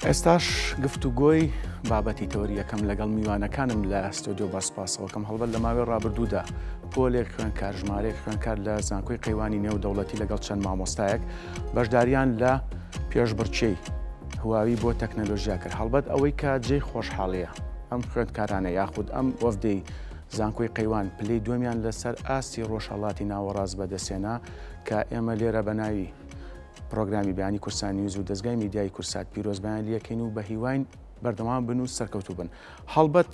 ئێستاش گفتوگۆی بابەتی تەوەری یەکەم لەگەڵ میوانەکانم لە ستۆدیۆ بە سپاسەوەکەم هەڵبەت لە ماوەی ڕابردوودا پۆلێک خوێندکار ژمارەیەک خوێندکار لە زانکۆی قەیوانی نێودەوڵەتی لەگەڵ چەند مامۆستایەک بەشداریان لە پێشبڕکێی هواوی بۆ تەکنەلۆژیا کرد هەڵبەت ئەوەی کە جێی خۆشحاڵیە ئەم خوێندکارانە یاخود ئەم وەفدەی زانکۆی قەیوان پلەی دووەمیان لەسەر ئاستی ڕۆژهەڵاتی ناوەڕاست بەدەستهێنا کە ئێمە لێرە بە ناوی پرۆگرامی بەیانی کوردستان نیوز و دەزگای میدیایی کوردسات پیرۆزبایان لەکەین و بە هیواین بەردەوام بن و سەرکەوتوو بن. هەڵبەت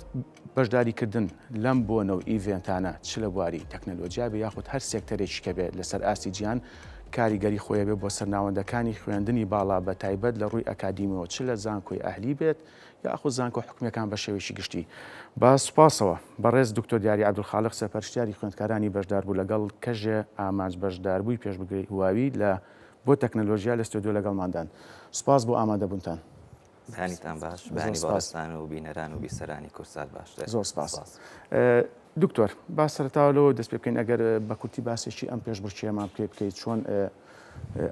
بەشداریکردن لەم بۆنە و event انە چ لە بواری تەکنەلۆجیا بێ یاخود هەر سێکتەرێکی کە بێت لەسەر ئاستی جیهان کاریگەری خۆی بێ بۆ سەر ناوەندەکانی خوێندنی باڵا بە تایبەت لە ڕووی ئەکادیمیەوە چ لە زانکۆی ئەهلی بێت یاخود زانکۆ حکومیەکان بە شێوەیەکی گشتی. بە سوپاسەوە بەڕێز دکتۆر دیاری عەبدولخالق سەرپەرشتیاری خوێندکارانی بەشداربوو لەگەڵ کەژێ ئامانج بەشداربووی پێشبگرەی هواوی لە بۆ تەکنەلۆژیا لە ستۆدیۆ لەگەڵماندان. سوپاس بۆ ئامادەبوونتان. بەیانیتان باش، بەیانی بەڕێزتان و بینەران و بیسەرانی کوردسات باش. زۆر سوپاس. دکتۆر با سەرەتا لەوە دەست پێ بکەین ئەگەر بە کورتی باسێکی ئەم پێشبڕکێیەمان بکەی بکەیت چۆن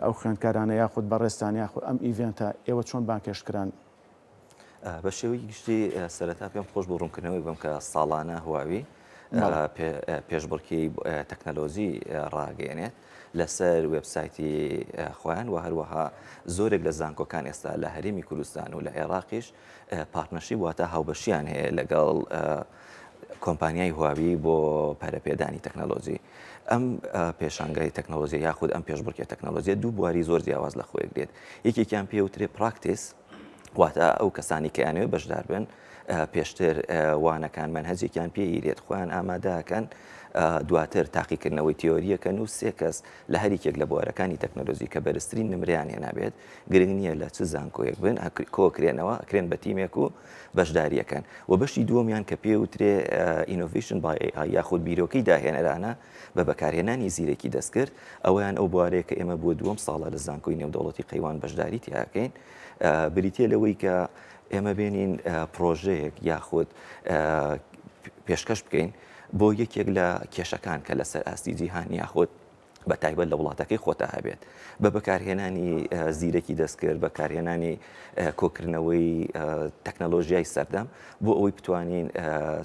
ئەو خوێندکارانە یاخود بەڕێزتان یاخود ئەم event ە ئێوە چۆن بانگهێشت کران؟ بە شێوەیەکی گشتی سەرەتا پێم خۆش بوو ڕوونکردنەوەی بم کە ساڵانە هواوی پێشبڕکێی تەکنەلۆژی ڕاگەیەنێت لەسەر وێبسایتی خۆیان و هەروەها زۆرێک لە زانکۆکان ئێستا لە هەرێمی کوردستان و لە عێراقیش partnership واتە هاوبەشیان هەیە لەگەڵ کۆمپانیای هواوی بۆ پەرەپێدانی تەکنەلۆژی. ئەم پێشانگای تەکنەلۆژیە یاخود ئەم پێشبڕکێ تەکنەلۆژیە دوو بواری زۆر جیاواز لە خۆی گرێت یەکێکیان پێوترێ practice واتە ئەو کەسانی کە یانەوێت بەشدار بن پێشتر وانەکان مەنهەجێکیان پێ ئیرێت خۆیان ئامادەکەن دواتر تاقیکردنەوەی تیۆریەکەن و سێ کەس لە هەریکێک لە بوارەکانی تەکنەلۆژی کە بەرزترین نمریان هێنابێت گرنگ نییە لە چ زانکۆیەک بن کۆکرێنەوە ئەکرێن بە تیمێک و بەشداریەکەن و بەشی دووەمیان کە پێوترێ innovation by AI یاخود بیرۆکەی داهێنەرانە بە بەکارهێنانی زیرەکی دەستکرد ئەوەیان ئەو بوارەیە کە ئێمە بۆ دووەم ساڵە لە زانکۆی نێودەوڵەتی قەیوان بەشداری تیاکەین بریتە لەوەی کە ئێمە بێنین پرۆژەیەک یاخود پێشکەش بکەین بۆ یەکێک لە کێشەکان کە لەسەر ئاستی جیهان یاخود بە تایبەت لە وڵاتەکەی خۆتا هەبێت بە بەکارهێنانی زیرەکی دەستکرد بەکارهێنانی کۆکردنەوەی تەکنەلۆژیای سەردەم بۆ ئەوەی بتوانین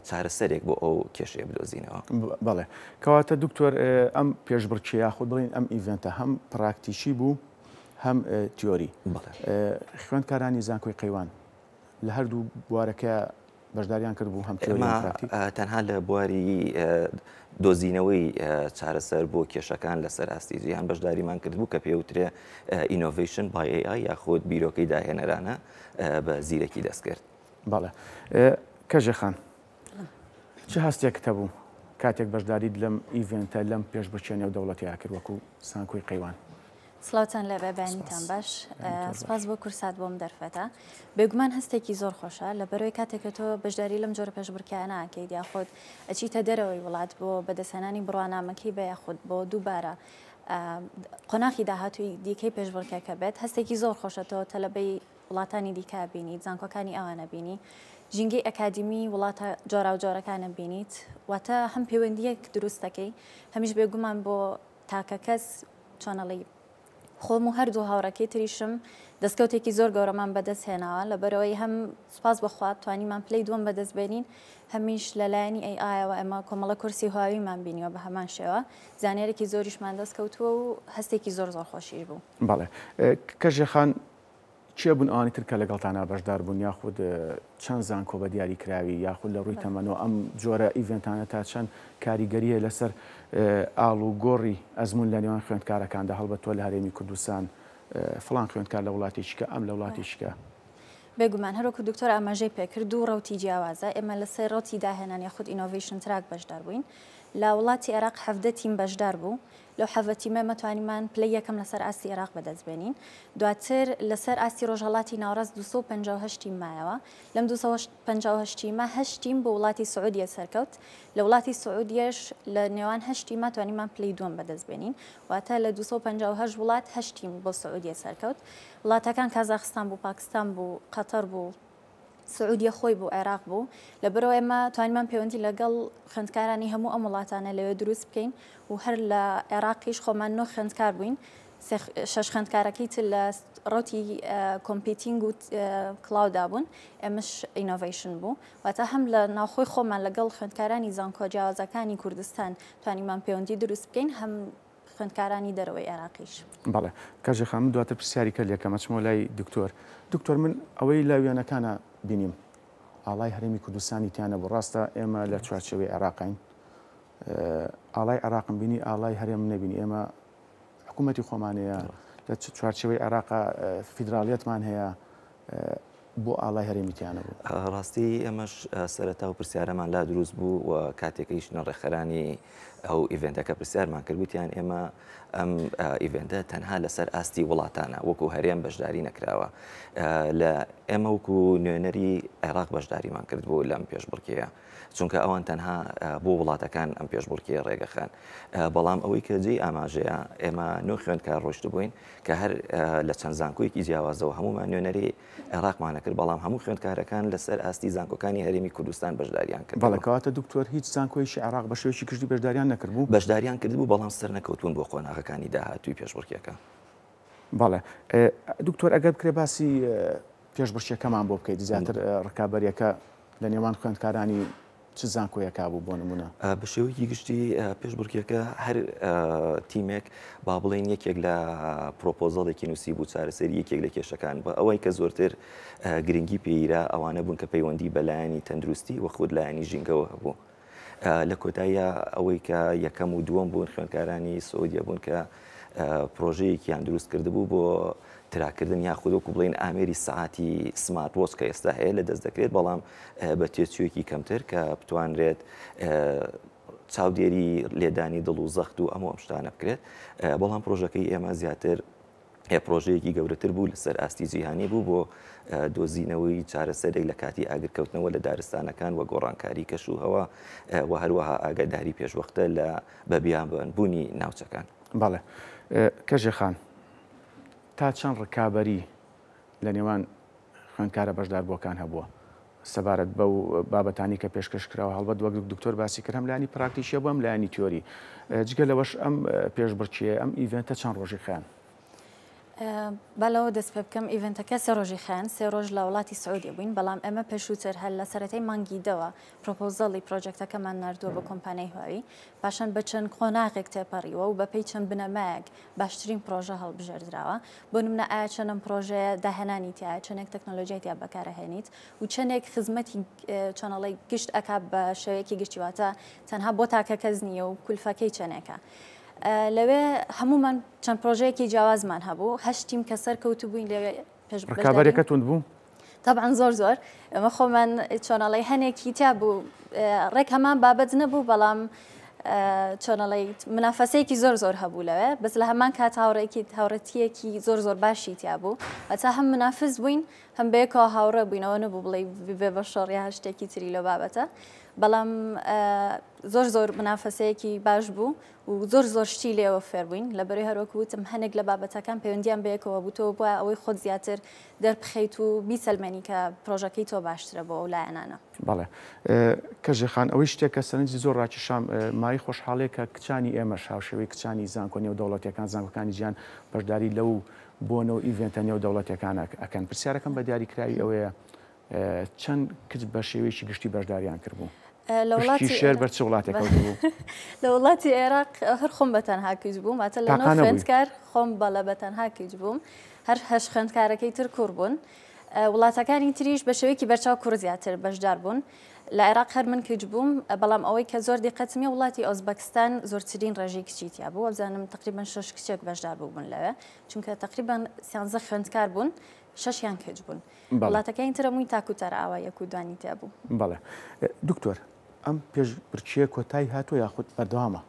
چارەسەرێک بۆ ئەو کێشەیە بدۆزینەوە. بەڵێ کەواتە دکتۆر ئەم پێشبڕکێ یاخود بڵێین ئەم event ە هەم پراکتیکی بوو هەم تیۆری خوێندکارانی زانکۆی قەیوان لە هەردوو بوارەکە بەشداریان کردبوو هەم تیۆری هەم پراکتیک؟ تەنها لە بواری دۆزینەوەی چارەسەر بۆ کێشەکان لەسەر ئاستی جیهان بەشداریمان کردبوو کە پێوترێ Innovation by AI یاخود بیرۆکەی داهێنەرانە بە زیرەکی دەستکرد. بەڵێ کەژێ خان چ هەستێکت هەبوو کاتێک بەشداریت لەم event ە لەم پێشبڕکێ نێودەوڵەتیە کرد وەکو زانکۆی قەیوان؟ سڵاوتان لێبێ بەیانیتان باش سپاس بۆ کورسات بۆم دەرفەتە بێگومان هەستێکی زۆر خۆشە لە بەرەوەی کاتێک کە تۆ بەشداری لەم جۆرە پێشبڕکیانە ئەکەیت یاخود ئەچیتە دەرەوەی وڵات بۆ بەدەستهێنانی بڕوانامەکەی بە یاخود بۆ دووبارە قۆناخی داهاتووی دیکەی پێشبڕکێکە بێت هەستێکی زۆر خۆشە تۆ تەلەبەی وڵاتانی دیکە بینیت زانکۆکانی ئەوانە بینی ژینگەی ئەکادیمی وڵاتە جۆراوجۆرەکانە بینیت واتە هەم پەیوەندیەک دروست دەکەی هەمیش بێگومان بۆ تاکەکەس چۆنەڵی خۆم و هەردوو هاوڕەکەی تریشم دەستکەوتێکی زۆر گەورەمان بەدەست هێناوە لەبەرەوەی هەم سوپاس بەخوا توانیمان پلەی دووەم بەدەست بێنین هەمیش لەلایەنی AI ەوە ئێمە کۆمەڵە کورسی هواویمان بینیوە بە هەمان شێوە زانیارێکی زۆریشمان دەست کەوتووە و هەستێکی زۆر زۆر خۆشیش بوو. بەڵێ کەژێ خان کێ بوون ئەوانی تر کە لەگەڵتانا بەشدار بوون یاخود چەند زانکۆ بە دیاری کراوی یاخود لە ڕووی تەمەنەوە ئەم جۆرە event انە تا چەند کاریگەریە لەسەر ئاڵ و گۆڕی ئەزموون لە نێوان خوێندکارەکاندا هەڵبەت تۆ لە هەرێمی کوردستان فڵان خوێندکار لە وڵاتێکی کە ئەم لە وڵاتێکی کە. بێگومان هەروەکو دکتۆر ئاماژەی پێکرد دوو ڕەوتی جیاوازە ئێمە لەسەر ڕەوتی داهێنان یاخود innovation track بەشدار بووین لە وڵاتی عێراق 17 تیم بەشدار بوو لەو حەڤە تیمە ئێمە توانیمان پلەی یەکەم لەسەر ئاستی عێراق بەدەست بێنین. دواتر لەسەر ئاستی ڕۆژهەڵاتی ناوەڕاست 258 تیم مایەوە. لەم 258 تیمە هەشت تیم بۆ وڵاتی سعودیە سەرکەوت. لە وڵاتی سعودیەش لە نێوان هەشت تیمە توانیمان پلەی دووەم بەدەست بێنین. واتە لە 258 وڵات هەشت تیم بۆ سعودیە سەرکەوت. وڵاتەکان کازاخستان بوو، پاکستان بوو، قەتەر بوو، سعودیە خۆی بوو، عێراق بوو، لەبەرئەوە ئێمە توانیمان پەیوەندی لەگەڵ خوێندکارانی هەموو ئەم وڵاتانە لەوێ دروست بکەین و هەر لە عێراقیش خۆمان نۆ خوێندکار بووین. شەش خوێندکارەکەی تر لە ڕەوتی computing و cloud دا بوون، ئێمەش innovation بوو. واتە هەم لە ناوخۆی خۆمان لەگەڵ خوێندکارانی زانکۆ جیاوازەکانی کوردستان توانیمان پەیوەندی دروست بکەین، هەم خوێندکارانی دەرەوەی عێراقیش. بەڵێ کاژێ خان من دواتر پرسیاری کە لێکەم ئەچمەوە لای دکتۆر. دکتۆر من ئەوەی لە وێنەکانە بینیم ئاڵای هەرێمی کوردستانی تیا نەبوو ڕاستە ئێمە لە چوارچێوەی عێراقین ئاڵای عێراقم بینی ئاڵای هەرێم نەبینی ئێمە حکوومەتی خۆمان هەیە لە چوارچێوەی عێراق فیدراڵیەتمان هەیە بۆ ئاڵای هەرێمی تیا نەبوو؟ ڕاستی ئێمەش سەرەتا و پرسیارەمان لا دروست بوو و کاتێکیش نە ڕێکخەرانی ئەو event ەکە پرسیارمان کرد وتیان ئێمە ئەم event ە تەنها لەسەر ئاستی وڵاتانە وەکو هەرێم بەشداری نەکراوە لە ئێمە وەکو نوێنەری عێراق بەشداریمان کرد بوو لەم پێشبڕکێیە چونکە ئەوان تەنها بۆ وڵاتەکان ئەم پێشبڕکێیە ڕێگەخەن. بەڵام ئەوەی کە جێی ئاماژەیە ئێمە نۆ خوێندکار ڕۆشتبووین کە هەر لە چەند زانکۆیەکی جیاوازەوە هەمومان نوێنەری عێراقمانە کرد بەڵام هەموو خوێندکارەکان لەسەر ئاستی زانکۆکانی هەرێمی کوردستان بەشداریان کرد. بەڵێ کەواتە دکتۆر هیچ زانکۆیەکی عێراق بە شێوەیەکی گشتی بەشداریان نەکردبوو؟ بەشداریان کردبوو بەڵام سەرنەکەوتوون بۆ قۆناغەکانی داهاتووی پێشبڕکێکە. بەڵێ دکتۆر ئەگەر بکرێ باسی پێشبڕکێکەمان بۆ بکەیت زیاتر ڕکابەریەکە لە نێوان خوێندکارانی چ زانکۆیەکا بوو بۆ نمونە؟ بە شێوەیەکی گشتی پێشبڕکێکە هەر تیمێک با بڵێین یەکێک لە proposal ێکی نووسی بوو چارەسەری یەکێک لە کێشەکان بە ئەوەی کە زۆرتر گرنگی پێیرا ئەوانە بوون کە پەیوەندی بە لایەنی تەندروستی و خود لایەنی ژینگەوە هەبوو. لە کۆتاییا ئەوەی کە یەکەم و دووەم بوون خوێندکارانی سعودیە بوون کە پرۆژەیەکیان دروست کردبوو بۆ track کردن یاخود وەکو بڵین ئامێری سەعاتی smart watch کە ئێستا هەیە لە دەست دەکرێت بەڵام بە تێچوویەکی کەمتر کە بتوانرێت چاودێری لێدانی دڵ و زەخت و ئەم و ئەم شتانە بکرێت بەڵام پرۆژەکەی ئێمە زیاتر پرۆژەیەکی گەورەتر بوو لەسەر ئاستی جیهانی بوو بۆ دۆزینەوەی چارەسەرێک لە کاتی ئاگرکەوتنەوە لە دارستانەکان و گۆڕانکاری کەش و هەوا و هەروەها ئاگاداری پێشوەختە لە بە بیابانبوونی ناوچەکان. بەڵێ کەژێ خان، تا چەند ڕکابەری لە نێوان خوێندکارە بەشداربووەکان هەبووە سەبارەت بەو بابەتانی کە پێشکەش کراوە هەڵبەت وەک دکتۆر باسی کرد هەم لایەنی پراکتیکی هەبوو هەم لایەنی تیۆری جگە لەوەش ئەم پێشبڕکێ ئەم event ە چەند ڕۆژی خایاند؟ با لەوە دەست پێ بکەم event ەکە سێ ڕۆژی خایاند سێ ڕۆژ لە وڵاتی سعودیە بووین بەڵام ئێمە پێشووتر هەر لە سەرەتای مانگی دەوە proposal ی project ەکەمان ناردووە بۆ کۆمپانیای هواوی پاشان بە چەند قۆناغێک تێپەڕیوە و بەپێی چەند بنەمایەک باشترین پرۆژە هەڵبژێردراوە بۆ نمونە ئایا چەند ئەم پرۆژەیە داهێنانی تیایە چەندێک تەکنۆلۆژیای تیا بەکارەهێنیت و چەندێک خزمەتی چۆنەڵی گشت ئەک بە شێوەیەکی گشتی واتە تەنها بۆ تاکە کەس نییە و کولفەکەی چەندێکە. لەوێ هەمومان چەند پرۆژەیەکی جیاوازمان هەبوو هەشت تیم کە سەرکەوتوبووین لەوێ پێش ڕکابەرەکە توند بوو؟ تەبعەن زۆر زۆر ئێمە خۆمان چۆنەڵی هەنێکی تیا بوو ڕێک هەمان بابەت نەبوو بەڵام چۆنەڵی منافەسەیەکی زۆر زۆر هەبوو لەوێ بەس لە هەمان کات هاوڕێکی هاوڕێتیەکی زۆر زۆر باشی تیا بوو هەتا هەم منافس بووین هەم بەیەکەوە هاوڕێ بووینەوە نەبوو بڵێ بێ بە شەڕ یا هەر شتێکی تری لەو بابەتە بەڵام زۆر زۆر منافەسەیەکی باش بوو و زۆر زۆر شتی لێوە فێر بووین لەبەرەی هەروەک وتم هەنێک لە بابەتەکان پەیوەندیان بەیەکەوە بوو تۆ بۆ ئەوەی خۆت زیاتر دەربخەیت و بیسەلمێنی کە پرۆژەکەی تۆ باشترە بۆ ئەو لایەنانە. بەڵێ کەژێ خان ئەوەی شتێک کە سەرنجی زۆر ڕاکیشام مایەی خۆشحاڵیە کە کچانی ئێمەش هاوشێوەی کچانی زانکۆ نێودەوڵەتیەکان زانکۆکانی جیهان بەشداری لەو بۆنە و event ە نێودەوڵەتیەکان ئەکەن پرسیارەکەم بە دیاریکراوی ئەوەیە چەند کچ بە شێوەیەکی گشتی بەشداریان کردبوو؟ لە وڵاتی شێر بەر چ وڵاتێک کەوتبوو؟ لە وڵاتی عێراق هەر خۆم بە تەنها کچ بووم واتە لە نۆ خوێندکار خۆم بەڵێ بە تەنها کچ بووم هەر هەشت خوێندکارەکەی تر کوڕ بوون وڵاتەکانی تریش بە شێوەیەکی بەرچاو کوڕ زیاتر بەشدار بوون لە عێراق هەر من کچ بووم بەڵام ئەوەی کە زۆر دیقەتمیە وڵاتی ئۆزبەکستان زۆرترین ڕێژەی کچی تیا بوو وابزانم تقریبا شەش کچێک بەشدار بووبوون لەوێ چونکە تقریبا سیانزە خوێندکار بوون شەشیان کچ بوون وڵاتەکانی تر هەمووی تاک و تەرا ئاوا یەک و دوانی تیا بوو. بەڵێ دکتۆر ئەم پێشبرکێیە کۆتای هاتووە یاخود بەردەوامە؟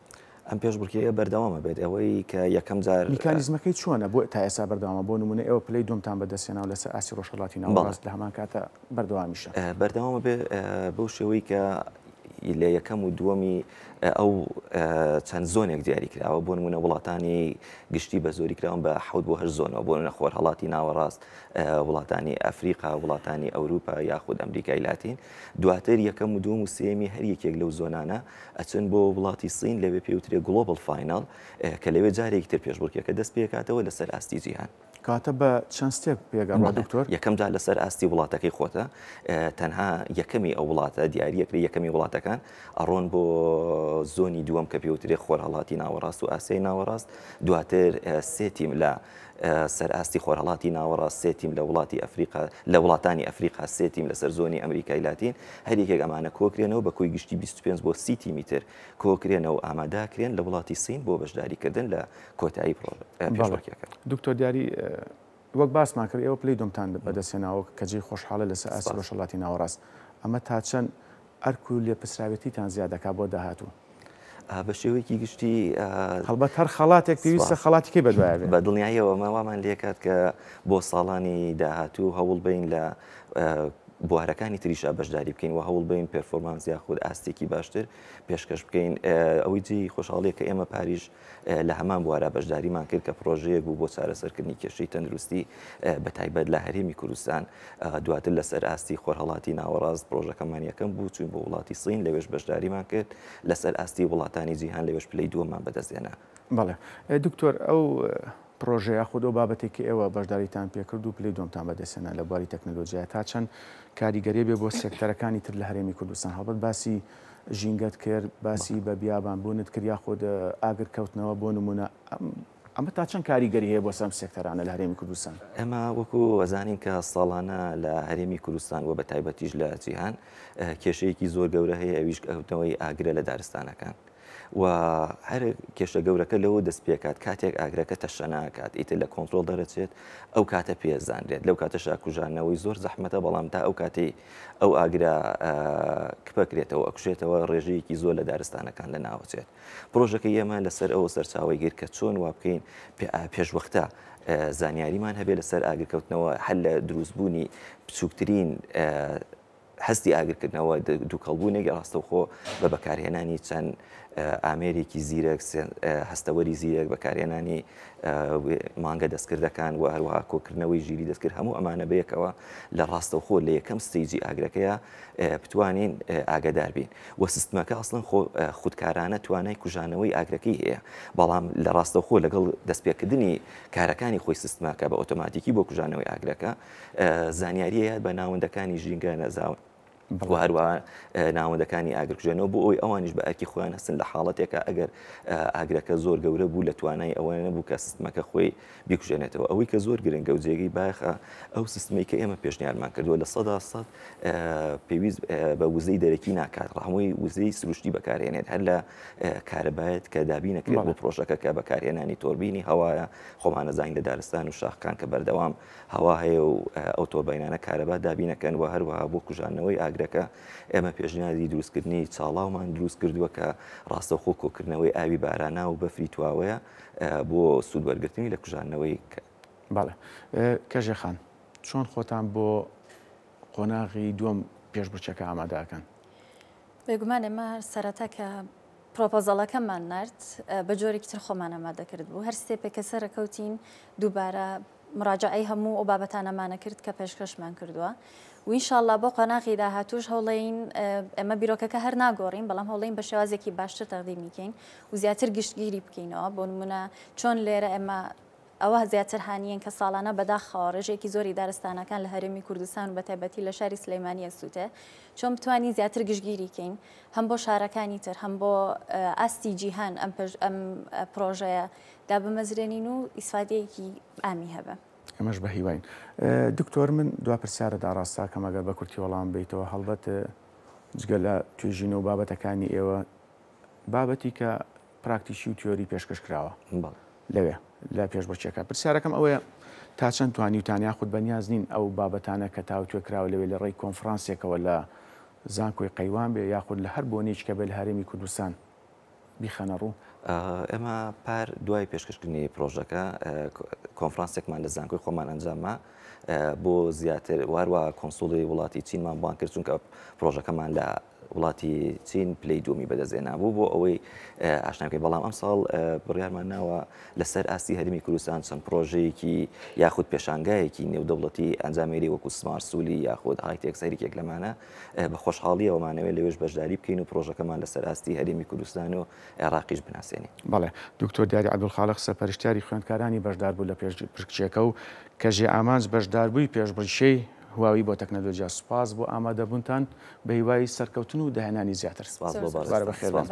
ئەم پێشبڕکێیە بەردەوامە بێت ئەوەی کە یەکەم جار میکانیزمەکەی چۆنە بۆ تا ئێستا بەردەوامە بۆ نمونە ئێوە پلەی دووەمتان بەدەستهێناوە لەسەر ئاستی ڕۆژهەڵاتی ناوەڕاست لە هەمان کاتە بەردەوامیشە. بەردەوامە بێ بەو شێوەی کە. لە یەکەم و دووەمی ئەو چەند zone ێک دیاری کراوە بۆ نمونە وڵاتانی گشتی بە زۆری کراون بە حەوت بۆ هەشت zone ەوە بۆ نمونە خۆرهەڵاتی ناوەڕاست وڵاتانی ئەفریقا وڵاتانی ئەوروپا یاخود ئەمریکای لاتین دواتر یەکەم و دووەم و سێیەمی هەر یەکێک لەو zone انە ئەچن بۆ وڵاتی سین لەوێ پێوترێ global final کە لەوێ جارێکی تر پێشبڕکێکە دەست پێکاتەوە لەسەر ئاستی جیهان. کەواتە بە چەند step پێک ئەڕوا دکتۆر؟ یەکەم جار لەسەر ئاستی وڵاتەکەی خۆتە تەنها یەکەمی ئەو وڵاتە دیاریەکرێ یەکەمی وڵاتەکان ئەڕۆن بۆ zone ی دووەم کە پێوترێ خۆرهەڵاتی ناوەڕاست و ئاسیای ناوەڕاست دواتر سێ تیم لە سەر ئاستی خۆرهەڵاتی ناوەڕاست سێ تیم لە وڵاتی ئەفریقا لە وڵاتانی ئەفریقا سێ تیم لەسەر zone ی ئەمریکای لاتین هەر یەکێک ئەمانە کۆکرێنەوە بە کۆی گشتی 25 بۆ 30 تیمی تر کۆکرێنەوە ئامادەکرێن لە وڵاتی سین بۆ بەشداریکردن لە کۆتایی پێشبڕکێکە. دکتۆر دیاری وەک باسمان کرد ئێوە پلەی دووەمتان بەدەستهێناوە کە جێی خۆشحاڵە لەسەر ئاستی ڕۆژهەڵاتی ناوەڕاست، ئەمە تا چەند ئەرک و لێپرسراوێتیتان زیاد دەکات بۆ داهاتوو؟ بە شێوەیەکی گشتی هەڵبەت هەر خەڵاتێک پێویستە خەڵاتی کەی بەدوایە بێت. بە دڵنیاییەوە ئەمە وامان لێکات کە بۆ ساڵانی داهاتوو هەوڵ بەین لە بوارەکانی تریشا بەشداری بکەین و هەوڵ بەین performance یاخود ئاستێکی باشتر پێشکەش بکەین. ئەوەی جێی خۆشحاڵیە کە ئێمە پاریش لە هەمان بوارا بەشداریمان کرد کە پڕۆژەیەک بوو بۆ چارەسەرکردنی کێشەی تەندروستی بە تایبەت لە هەرێمی کوردستان، دواتر لەسەر ئاستی خۆرهەڵاتی ناوەڕاست پڕۆژەکەمان یەکەم بوو، چووین بۆ وڵاتی سین لەوێش بەشداریمان کرد، لەسەر ئاستی وڵاتانی جیهان لەوێش پلەی دووەممان بەدەستهێنا. بەڵێ دکتۆر ئەو پڕۆژە یاخود ئەو بابەتێک کە ئێوە بەشداریتان پێکرد و پلەی دووەمتان بەدەستهێنا لە بواری تەکنەلۆجیا تا چەند کاریگەری بێ بۆ سێکتەرەکانی تر لە هەرێمی کوردستان هەڵبەت باسی ژینگەت کرد، باسی بە بیابان بوونت کرد یاخود ئاگر کەوتنەوە بۆ نموونە ئەمە تا چەند کاریگەری هەیە بۆ سەر ئەم سێکتەرانە لە هەرێمی کوردستان؟ ئێمە وەکو ئەزانین کە ساڵانە لە هەرێمی کوردستان و بە تایبەتیش لە جیهان کێشەیەکی زۆر گەورە هەیە ئەویش کەوتنەوەی ئاگرە لە دارستانەکان. و هەر کێشە گەورەکە لەوە دەست پێکات کاتێک ئاگرەکە تەشەناکات ئیتر لە کۆنترۆڵ دەرەچێت ئەو کاتە پێزانرێت لەو کاتەشا کوژانەوەی زۆر زەحمەتە بەڵام تا ئەو کاتەی ئەو ئاگرە کپەکرێتەوە ئەکوژێتەوە ڕێژەیەکی زۆر لە دارستانەکان لە ناوەچێت پرۆژەکەی ئێمە لەسەر ئەوە سەرچاوەی گرت کە چۆن وا بکەین پێشوەختە زانیاریمان هەبێت لەسەر ئاگرکەوتنەوە هەر لە دروستبوونی بچووکترین هەستی ئاگرکردنەوە دووکەڵبوونێک ڕاستەوخۆ بە بەکارهێنانی چەند ئامێرێکی زیرەک، هەستەوەری زیرەک، بەکارهێنانی مانگە دەستکردەکان و هەروەها کۆکردنەوەی ژیری دەستکرد هەموو ئەمانە بەیەکەوە لە ڕاستەوخۆ لە یەکەم stage ی ئاگرەکەیە بتوانین ئاگادار بین و سیستمەکە ئەسڵەن خودکارانە توانای کوژانەوەی ئاگرەکەی هەیە بەڵام لە ڕاستەوخۆ لەگەڵ دەستپێکردنی کارەکانی خۆی سیستمەکە بە ئۆتۆماتیکی بۆ کوژانەوەی ئاگرەکە زانیاریە بە ناوەندەکانی ژینگە نەزاون و هەروەها ناوەندەکانی ئاگرکوژێنەوە بۆ ئەوی ئەوانیش بە ئەرکی خۆیان هەستن لە حاڵەتێکە ئەگەر ئاگرەکە زۆر گەورە بوو لە توانای ئەوە نەبوو کە سیستمەکە خۆی بیکوژێنێتەوە ئەوەی کە زۆر گرنگە و جێگەی بایەخە ئەو سیستمەی کە ئێمە پێشنیارمان کردووە 100% پێویست بە وزەی دەرەکی ناکات ڕەهمووی وزەی سروشتی بەکارهێنێت هەر لە کارەبایەت کە دابینەکرێت بۆ پرۆژەکە کە بەکارهێنانی تۆربینی هەوایە خۆمانەزانین لە دارستان و شاخکان کە بەردەوام هەوا هەیە و ئەو تۆرباینانە کارەبا دابینەکەن و هەروەها بۆ کوژاندنەوەی ئاگرەکە ئێمە پێشنیازی دروستکردنی چاڵاومان دروست کردووە کە ڕاستەوخۆ کۆکردنەوەی ئاوی باراناو و بەفری تواوەیە بۆ سوود وەرگرتنی لە کوژاندنەوەی بەڵێ کەژێ خان چۆن خۆتان بۆ قۆناغی دووەم پێشبڕکێکە ئامادە ئەکەن؟ بێگومان ئێمە سەرەتا کە پرۆپۆزەڵەکەمان نارد بە جۆرێکی تر خۆمان ئامادە کرد بوو هەر step ێک کە سەرەکەوتین دووبارە مراجعەی هەموو ئەو بابەتانەمانە کرد کە پێشکەشمان کردووە و ئینشاءاللە بۆ قۆناغی داهاتووش هەوڵین ئێمە بیرۆکەکە هەر ناگۆڕین بەڵام هەوڵین بە شێوازێکی باشتر تەقدیمی کەین و زیاتر گشتگیری بکەینەوە بۆ نمونە چۆن لێرە ئێمە ئەوە زیاتر هانیین کە ساڵانە بەداخەوە ڕێژەیەکی زۆری دارستانەکان لە هەرێمی کوردستان و بەتایبەتی لە شاری سلەیمانی ئەسووتێ چۆن بتوانین زیاتر گشتگیری کەین هەم بۆ شارەکانی تر هەم بۆ ئاستی جیهان ئەم ئەم پرۆژەیە دابمەزرێنین و ئیسفادەیەکی عامی هەبێ. ئێمەش بە هیواین. دکتۆر من دوا پرسیارت ئاڕاستەکەم ئەگەر بە کورتی وەڵام بەیتەوە هەڵبەت جگە لە توێژینەوە و بابەتەکانی ئێوە بابەتی کە پراکتیکی و تیۆری پێشکەش کراوە لەوێ لە پێشبڕکێکە پرسیارەکەم ئەوەیە تا چەند توانیوتان یاخود بەنیاز نین ئەو بابەتانە کە تاوتوێ کراوە لەوێ لە ڕێی کۆنفرانسێکەوە لە زانکۆی قەیوان بێ یاخود لە هەر بۆنەیەکی کە بێ لە هەرێمی کوردستان بیخەنە ڕوو؟ ئێمە پار دوای پێشکەشکردنی پرۆژەکە کۆنفرانسێکمان لە زانکۆی خۆمان ئەنجامما بۆ زیاتر واروا کۆنسوڵی وڵاتی چینمان بانگ کرد چونکە پرۆژەکەمان لە وڵاتی چین پلەی دووەمی بەدەستهێنابوو بۆ ئەوەی ئاشنا بکەین، بەڵام ئەمساڵ بڕیارمان ناوە لەسەر ئاستی هەرێمی کوردستان چەند پرۆژەیەکی یاخود پێشانگایەکی نێودەوڵەتی ئەنجامێری وەکو سمارت سولی یاخود هایتێکس هەریکێک لەمانە بە خۆشحاڵیەوە مانەوێت لەوێش بەشداری بکەین و پرۆژەکەمان لەسەر ئاستی هەرێمی کوردستان و عێراقیش بناسێنین. بەڵێ دکتۆر دیاری عەبدولخالق سەرپەرشتیاری خوێندکارانی بەشداربوو لە پێشبڕکێکە و کەژێ ئامانج بەشداربووی پێشبڕکێی هواوی بۆ تەکنەلۆجیا سوپاس بۆ ئامادەبوونتان بەهیوای سەرکەوتن و داهێنانی زیاتر. سپاس بۆ بەڕێزتان. بەخێربێن.